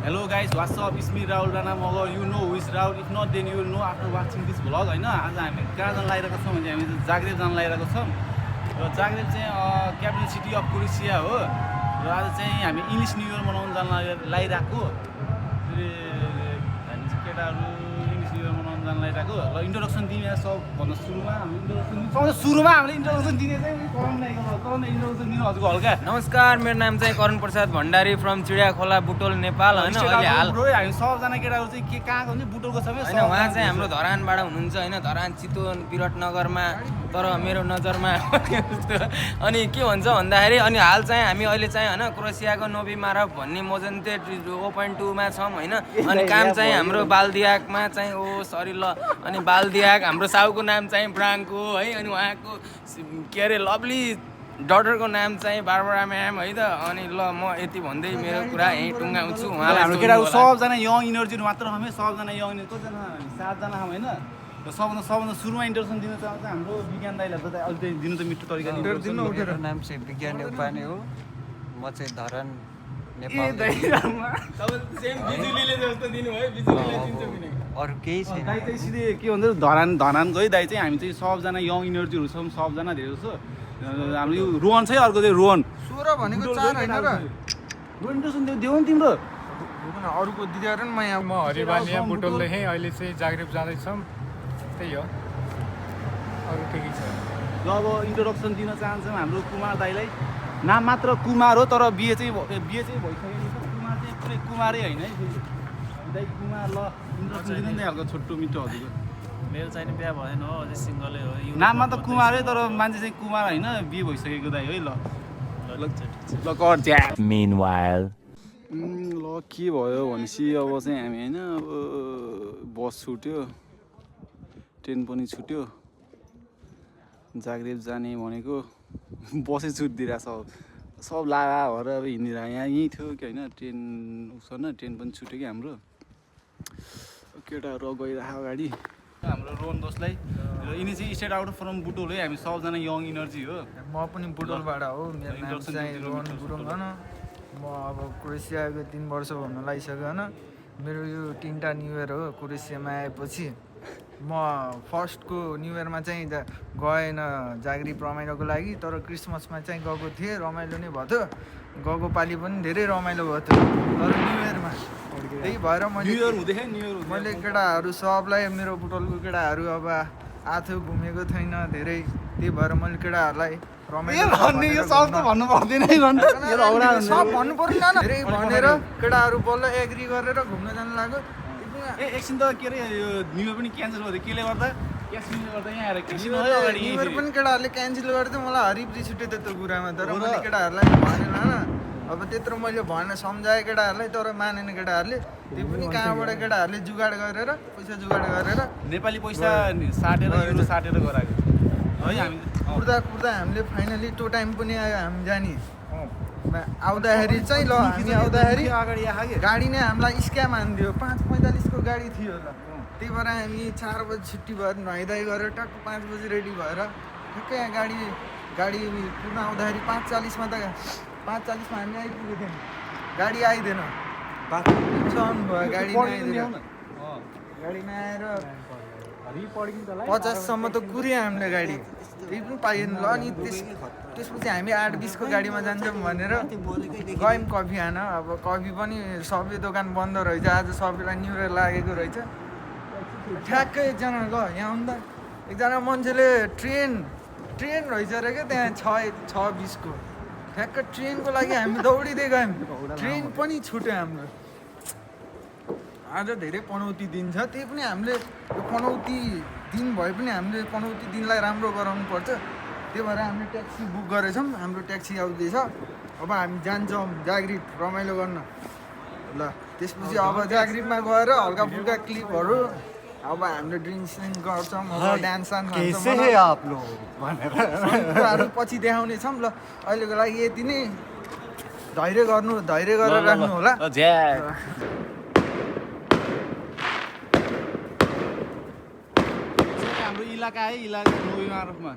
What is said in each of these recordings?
Hello guys, what's up? It's me Rahul Rana Magar. You know who is Rahul. If not, then you will know after watching this vlog. हैन आज हामी कहाँ जान लागिरहेको छौँ भने हामी जाग्रेब जान लागिरहेको छौँ र जाग्रेब चाहिँ क्यापिटल सिटी अफ क्रोएसिया हो र आज चाहिँ हामी इङ्ग्लिस न्यू इयर मनाउन जान लागिरहेको फेरि हामी चाहिँ केटाहरू इङ्ग्लिस न्यू इयर मनाउन जान लागिरहेको र इन्ट्रोडक्सन दिने सबभन्दा सुरुमा हामी हामीले इन्ट्रोडक्सन दिने चाहिँ करण इन्ट्रोडक्सन दिनु हजुरको हल्का नमस्कार, मेरो नाम चाहिँ करण प्रसाद भण्डारी फ्रम चिडियाखोला बुटोल नेपाल हैन। अहिले हाल हामी सबजना केटाहरू चाहिँ के कहाँको हुन्छ बुटोलको छौँ हैन, उहाँ चाहिँ हाम्रो धरानबाट हुनुहुन्छ हैन, धरान चितवन विराटनगरमा। तर मेरो नजरमा अनि के भन्छ भन्दाखेरि अनि हाल चाहिँ हामी अहिले चाहिँ हैन क्रोएसियाको नोभी मारभ भन्ने मोजन्ते 0.2 मा छौँ हैन। अनि काम चाहिँ हाम्रो बाल्दियाकमा चाहिँ ल अनि बाल्दियाक हाम्रो साउको नाम चाहिँ ब्राङ्को है। अनि उहाँको के अरे लभली डटरको नाम चाहिँ बारबरा म्याम है त। अनि ल म यति भन्दै मेरो कुरा यहीँ टुङ्गाउँछु। उहाँलाई हाम्रो केटाहरू सबजना यङ इनर्जी मात्र हामी सबजना यङ इनर्जी कतिजना हामी 7 जना छौँ हैन। र सबभन्दा सुरुमा इन्ट्रोडक्सन दिन चाहन्छ हाम्रो विज्ञान दाइलाई त अहिले दिनु त मिठो तरिकाले दिनु। मेरो नाम चाहिँ विज्ञान उपाने हो। म चाहिँ धरान नेपाल। अरू केही छैन। दाइ चाहिँ सिधै के भन्छ धरानको है दाइ चाहिँ हामी चाहिँ सबजना यङ इनर्जीहरू छौँ सबजना धेरै जस्तो हाम्रो यो रोहन चाहिँ अर्को चाहिँ रोहन 16 भनेको 4 हैन र इन्ट्रोडक्सन देऊ नि तिम्रो अरूको दिदिएर नि म यहाँ म हरिबानिया बुटोलदेखि अहिले चाहिँ जाग्रेब जाँदैछौँ। त्यही हो, अरू केही छ। ल अब इन्ट्रोडक्सन दिन चाहन्छौँ हाम्रो कुमार दाइलाई। नाम मात्र कुमार हो तर बिहे चाहिँ भइसकेको छ। कुमार चाहिँ पुरै कुमारै होइन है दाइ कुमार। ल इन्ट्रोडक्सन दिनु नि हल्का छोटो मिठो हजुरको। मेरो चाहिँ बिहा भएन हो, अझै सिङ्गलै हो। नाम मात्र कुमारै तर मान्छे चाहिँ कुमार होइन, बिहे भइसकेको दाइ है। ल कट ज्या Meanwhile ल के भयो भनेपछि अब चाहिँ हामी होइन अब बस छुट्यो, ट्रेन पनि छुट्यो, जाग्रेब जाने भनेको बसै छुटिदिरहेछ। सब लागा भएर अब हिँडिरहेको यहीँ थियो कि होइन ट्रेन उसँग ट्रेन पनि छुट्यो कि हाम्रो केटाहरू गइरहेको अगाडि हाम्रो रोहन दोस्तलाई। र यिनी चाहिँ स्टेट आउट फ्रम बुटोल है। हामी सबजना यङ इनर्जी हो। म पनि बुटोलबाट हो। मेरो नाम चाहिँ रोहन गुरुङ हैन। म अब क्रोएसियाको 3 वर्ष हुन लागिसक्यो हैन। मेरो यो 3टा न्यू इयर हो क्रोएसियामा आएपछि। म फर्स्टको न्यू इयरमा चाहिँ गएन जाग्रेब रमाइलोको लागि, तर क्रिसमसमा चाहिँ गएको थिएँ, रमाइलो नै भयो। गएको पालि पनि धेरै रमाइलो भयो तर न्यू इयरमा त्यही भएर मैले केटाहरू सबलाई मेरो बुटोलको केटाहरू अब आथो घुमेको छैन धेरै, त्यही भएर मैले केटाहरूलाई रमाइलो सब भन्नु पर्दैन सब भन्नु पर्दैन धेरै भनेर केटाहरू बल्ल एग्री गरेर घुम्न जानु लाग्यो। एकछिन त के अरे यो न्यू इयर पनि क्यान्सल भयो केले गर्दा क्यान्सल गर्दा यहाँ आएर न्यू इयर पनि केटाहरूले क्यान्सल गर्थ्यो। मलाई हरिप रिस उठ्यो त्यत्रो कुरामा, तर मैले केटाहरूलाई भनेन होइन। अब त्यत्रो मैले भनेर सम्झाएँ केटाहरूलाई, तर मानेन केटाहरूले। त्यो पनि कहाँबाट केटाहरूले जुगाड गरेर पैसा जुगाड गरेर नेपाली पैसा साटेर युरो साटेर गराएको है। हामी कुर्दा हामीले फाइनली टो टाइम पनि आयो हामी जाने। आउँदाखेरि चाहिँ ल हामी आउँदाखेरि अगाडि आयो गाडी नै हामीलाई स्क्याम हानिदियो। 5:45 को गाडी थियो ल। त्यही भएर हामी 4 बजी छुट्टी भएर नुहाइधुवाइ गरेर टक्क 5 बजी रेडी भएर ठ्याक्कै यहाँ गाडी पुग्न आउँदाखेरि 5:40 मा त 5:40 मा हामी आइपुगेको थियौँ। गाडी आइदिएन, टेन्सन भयो। गाडी नआएर 50 सम्म त कुर्यो हामीले गाडी, त्यही पनि पाइएन ल। अनि त्यसपछि हामी 8:20 को गाडीमा जान्छौँ भनेर गयौँ कफी खान। अब कफी पनि सबै दोकान बन्द रहेछ, आज सबैलाई न्यु इयर लागेको रहेछ। ठ्याक्कै एकजना गयो यहाँ अन्त एकजना मान्छेले ट्रेन रहेछ अरे क्या त्यहाँ 6:20 को ठ्याक्क ट्रेनको लागि हामी दौडिँदै गयौँ। ट्रेन पनि छुट्यो हाम्रो। आज धेरै पनौती दिन छ, त्यही पनि हामीले यो पनौती दिन भए पनि हामीले पनौती दिनलाई राम्रो गराउनु पर्छ। त्यही भएर हामीले ट्याक्सी बुक गरेछौँ, हाम्रो ट्याक्सी आउँदैछ। अब हामी जान्छौँ जाग्रेब रमाइलो गर्न ल। त्यसपछि अब जाग्रेबमा गएर हल्का फुल्का क्लिपहरू अब हामीले ड्रिङ्क्स गर्छौँ, अब डान्स कुराहरू पछि देखाउनेछौँ ल। अहिलेको लागि यति नै। धैर्य गरेर राख्नु होला। हाम्रो इलाका है, इलाका नोभी मारभमा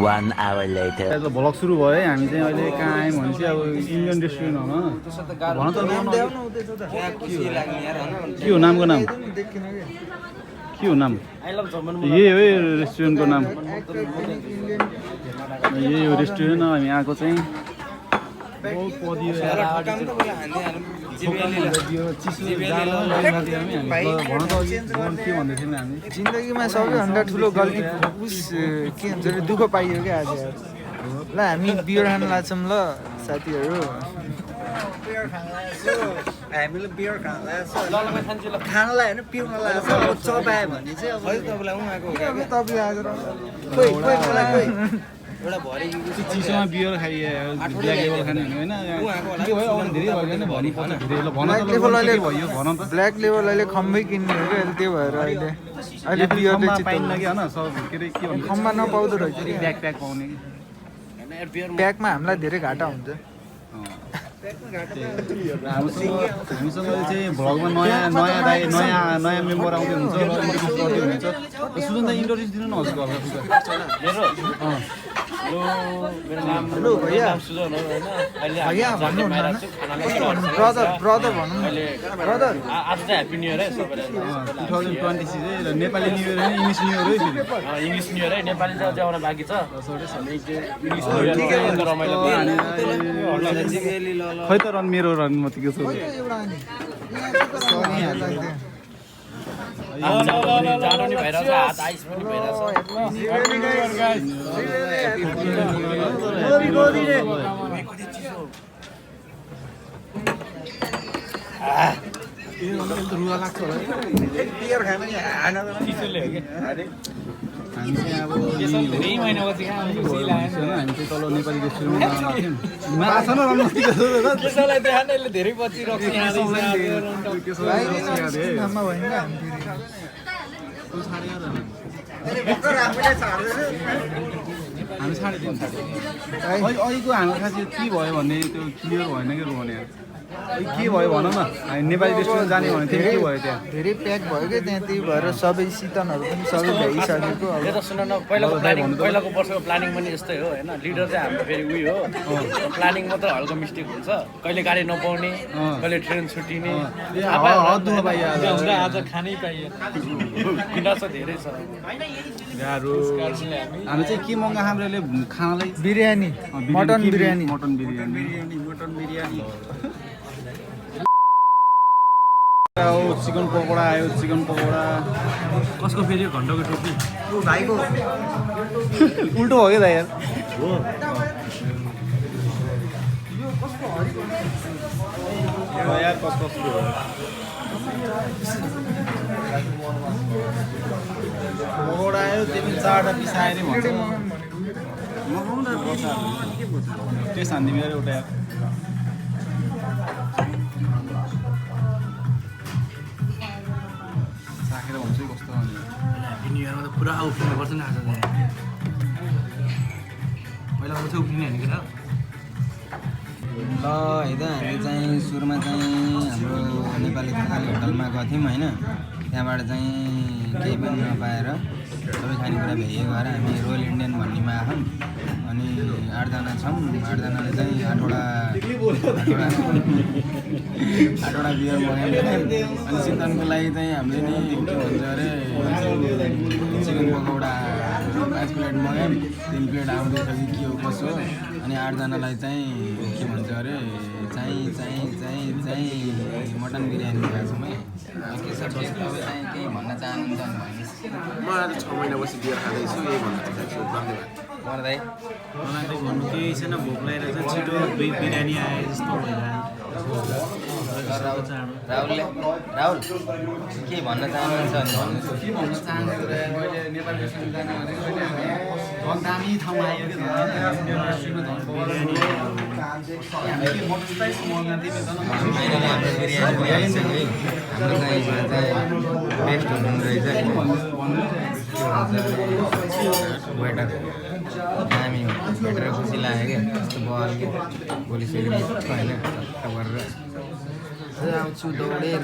1 hour later. भ्लग सुरु भयो है हामी चाहिँ अहिले कहाँ आयौँ भने चाहिँ अब इन्डियन रेस्टुरेन्ट हो त्यसो त गाह्रो भन त यहाँ खुसी लाग्ने यार होइन के हो नामको नाम के हो नाम यही हो रेस्टुरेन्टको नाम यही हो रेस्टुरेन्ट हामी आएको चाहिँ बहुत पदियो यार ठकाम त पहिला हान्दै हालौँ भन त अघि के भन्दै थियौँ हामी जिन्दगीमा सबैभन्दा ठुलो गल्ती उस के हुन्छ अरे दुःख पाइयो क्या आज ल हामी बियर खान लाग्छौँ ल साथीहरू हामीले बियर खानलाई होइन पिउनलाई अब चबायो भने चाहिँ अब तपाईँलाई उहाँको हो क्या तपाईँ आज खोइ खोइ मलाई खोइ एउटा भरेको चिसोमा बियर खाइए ब्ल्याक लेबल खाने होइन के भयो अब धेरै भयो भने भनि पर्छ धेरै ल भन त ब्ल्याक लेबल अहिले भयो भन त ब्ल्याक लेबल अहिले खम्बै किन्ने हो क्या त्यो भएर अहिले अहिले बियरले पाइन्न कि होइन सब के अरे के भन्नु खम्बा नपाउँदो रहेछ ब्याक प्याक पाउने प्याकमा हामीलाई धेरै घाटा हुन्छ हामीसँग चाहिँ भ्लगमा नयाँ दाइ नयाँ मेम्बर आउँदै हुन्छ र इन्ट्रोड्युस गर्दै हुनुहुन्छ सुजन दाइ इन्ट्रोड्युस दिनु न हजुर हेलो भैया भैया भन्नु ब्रदर ब्रदर भनौँ न ब्रदर आज चाहिँ ह्याप्पी न्यु इयर है सबैलाई 2026 चाहिँ नेपाली न्यु इयर होइन इङ्ग्लिस न्यु इयर है फेरि इङ्ग्लिस न्यु इयर है नेपाली चाहिँ अझै आउन बाँकी छ इङ्ग्लिस न्यु इयर रमाइलो खै त रन मेरो रन म तिको छु जाडो नि भइरहेछ हात आइस पनि भइरहेछ रुवा लाग्छ होला बियर खाने चिसोले हो कि हामी चाहिँ अब धेरै महिनापछि कहाँ आउँछ खुसी लाग्यो हामी चाहिँ तल नेपाली रेस्टुरेन्टमा आएको थियौँ माछा न रन्नु त्यसलाई देखाएन यसले धेरै पछि रक्सी नाममा भयो नि हामी हामी छाडिदिउँ अहिलेको हाम्रो खास के भयो भन्ने त्यो क्लियर भएन कि रोने के भयो भन न हामी नेपाली रेस्टुरेन्ट जाने भने थियो के भयो त्यहाँ धेरै प्याक भयो क्या त्यहाँ त्यही भएर सबै सितनहरू पनि सबै भइसकेको अब यो त सुन न पहिलाको वर्षको प्लानिङ पनि यस्तै हो होइन लिडर चाहिँ हाम्रो फेरि उयो हो प्लानिङ मात्र हल्का मिस्टेक हुन्छ कहिले गाडी नपाउने कहिले ट्रेन छुट्टिने आज खानै पाइयो किनास धेरै छ हामी चाहिँ के मगा हाम्रो खानालाई biryani mutton biryani mutton biryani chicken pakora आयो चिकन पकौडा कसको फेरि घन्टाको टोपी भाइको उल्टो हो क्या दाइ यार यार कसको पकौडा आयो त्यो पनि 4वटा पिस आयो नि भन्छ त्यो शान्ति मेरो एउटा यार साखेर हुन्छ कस्तो ह्याप्पी न्यु इयरमा त पुरा उफ्रिनु पर्छ नि आज चाहिँ पहिला चाहिँ उफ्रिने होइन क्या ल है त हामी चाहिँ सुरुमा चाहिँ हाम्रो नेपाली थकाली होटलमा गएको थियौँ होइन त्यहाँबाट चाहिँ केही पनि नपाएर सबै खानेकुरा भ्याइए गएर हामी रोयल इन्डियन भन्नेमा आयौँ अनि 8जना छौँ 8जनाले चाहिँ 8वटा बियर मगायौँ अनि चिन्तनको लागि चाहिँ हामीले नि के भन्छ अरे चिकन पकौडा 5 प्लेट मगायौँ 3 प्लेट आउँदैछ कि के हो कसो हो अनि 8जनालाई चाहिँ के भन्छ अरे चाहिँ मटन बिरयानी खाएको छौँ है के छ तपाईँ चाहिँ केही भन्न चाहनुहुन्छ म आज 6 महिनापछि बियर खाँदैछु यही भन्न चाहन्छु धन्यवाद मलाई मलाई त भन्नु केही छैन भोक लागेर चाहिँ छिटो बिरयानी आए जस्तो राहुल के भन्न चाहनुहुन्छ के भन्न चाहन्छु र मैले नेपाली रेस्टुरेन्ट जाने भनेको झन् दामी ठाउँमा आयो कि हाम्रो चाहिँ बेस्ट हुनुहुँदो रहेछ वेटर दामी हो भेटेर खुसी लाग्यो क्या यस्तो बल क्या भोलि फेरि होइन गरेर आउँछु दौडेर